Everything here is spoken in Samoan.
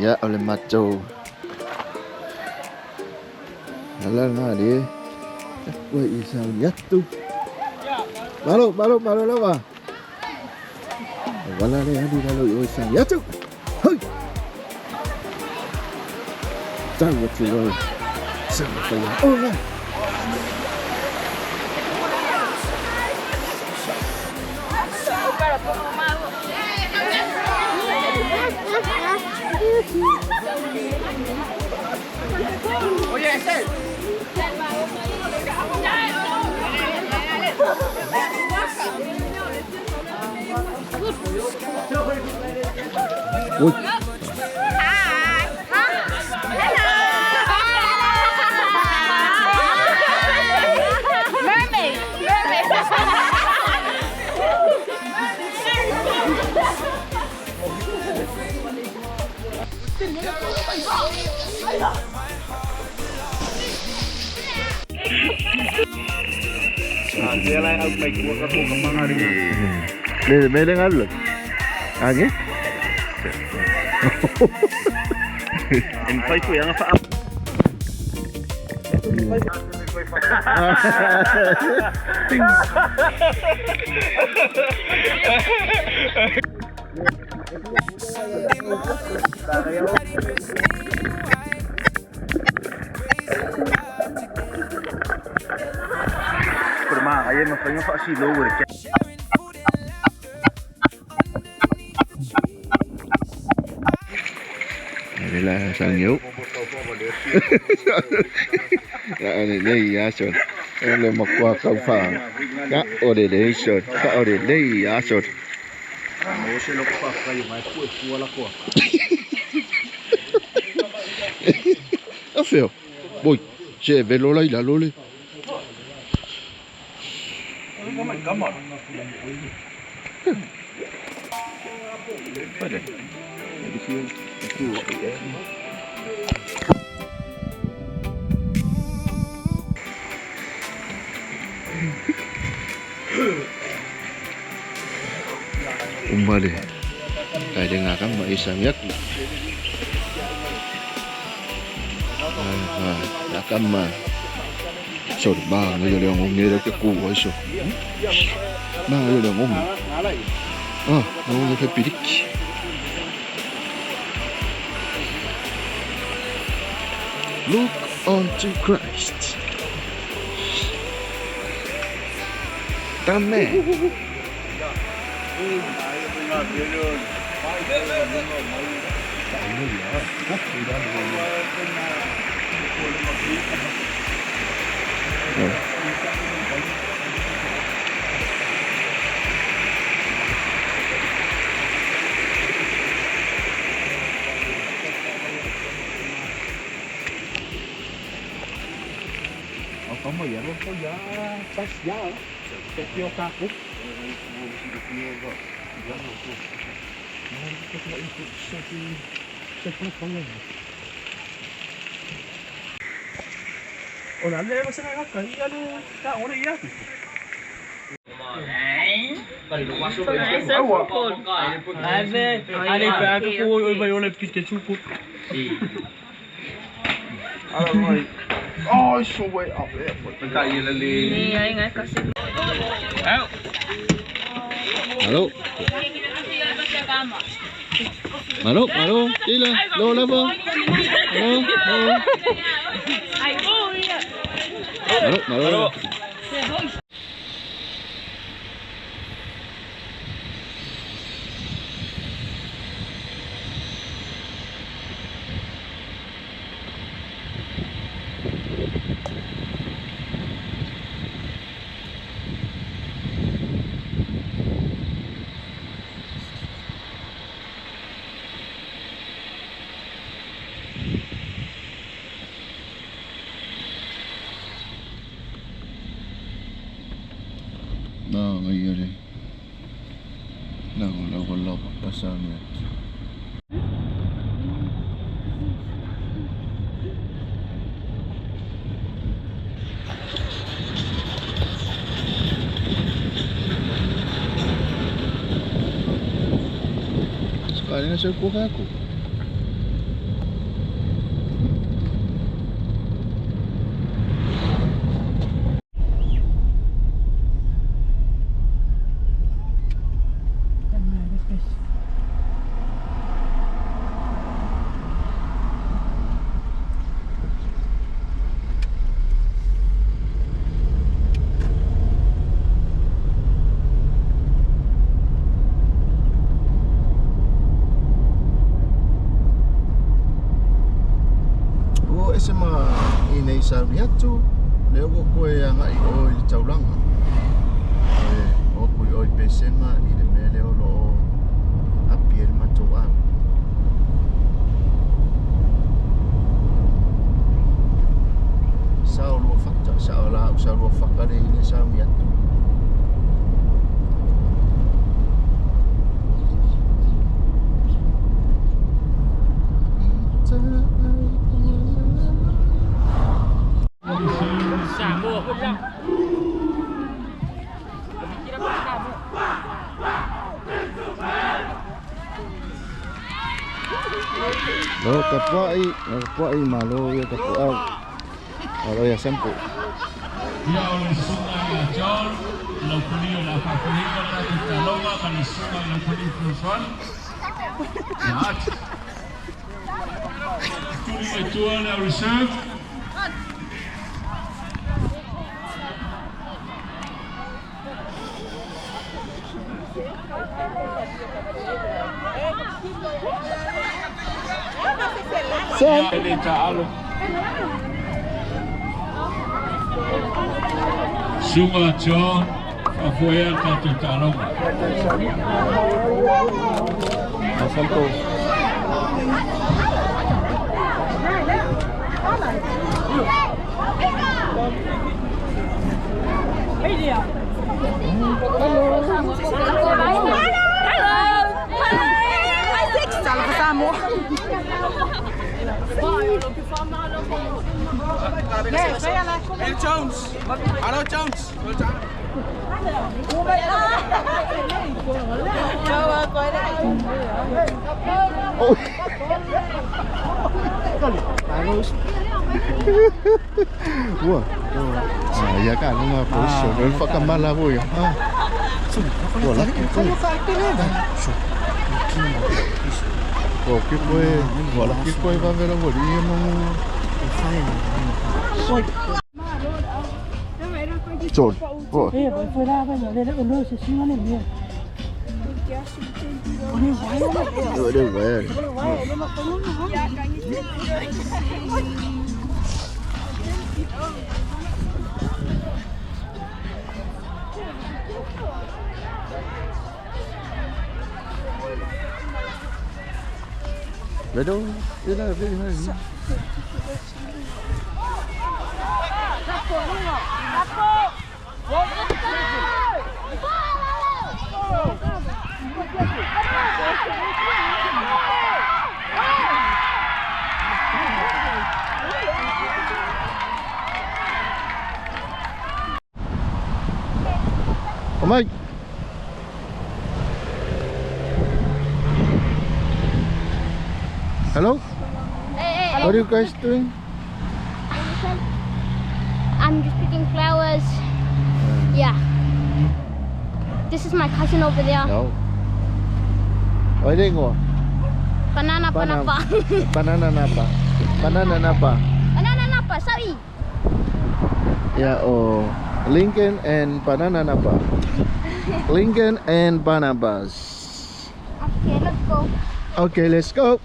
Ia o le matou ala lena le ua i sauni atu. Malo, malo, malo lava. Wala le alu lalo i o sauni atu. Hoi! Tau atu loa. Sa whai o la. Oye, Estel. Ui. Mermaid. Mermaid. Le mele ngalu. Age? En pai ko yang fa. Pero ma, ayer me fue fa si lo Đây là sang nhiễu. Đây ya sốt. Đây mặc qua không phà. Các ở để đây sốt, các ở để đây ya sốt. Affaire. Boy, j'ai vélo là, il a lolé. Umbale. Kaya nga kang maisang yak. Ah, kama. So, ba, ngayon lang ang ngira ka kuha so. Ba, ngayon lang ang. Ah, ngayon ka pirik. Look unto Christ. Tame. Malo. Malo, malo, tila, lola po. Malo, malo. Malo, malo. No, ngayon. Wala pasama. Sekali na siya kuha ko. Se ma i nei sauni atu, lea ua koe agai i o i le taulaga. E o atu i o i Pesega i le mea lea o lo o api ai le matou aiga. Sao lua fata, sao la au sao lua faka le i le sauni atu. Lo tapuai malo ia tapuau. Malo ia sempu. Ia o le susuga ia John, laupali o le a faafoeina le tatou taaloga ma le susuga i laupali fesoasoani. Ia ati. Tuli mai tua le au reserve. Sam. Ia le taalo. Susuga John, faafoea le tatou taaloga. Sampo. Hey Jones! Hallo Jones! Ôi. Ua. Ah, ia ka nunga po so no whakamala voi. Ah. Ua laki koe. O ke koe, ua laki koe vavela ua li mo. John. Oh. Oi, wai. Về đâu? Đi là về này. Oh my. Hello? Hey, What are you guys doing? I'm just picking flowers. Yeah. This is my cousin over there. No. Oi đây ngồi. Banana Banana. banana. Banana napa. Banana napa. Banana napa, sorry. Yeah, oh Lincoln and Banana Napa. Lincoln and Barnabas. Okay, let's go. Okay, let's go.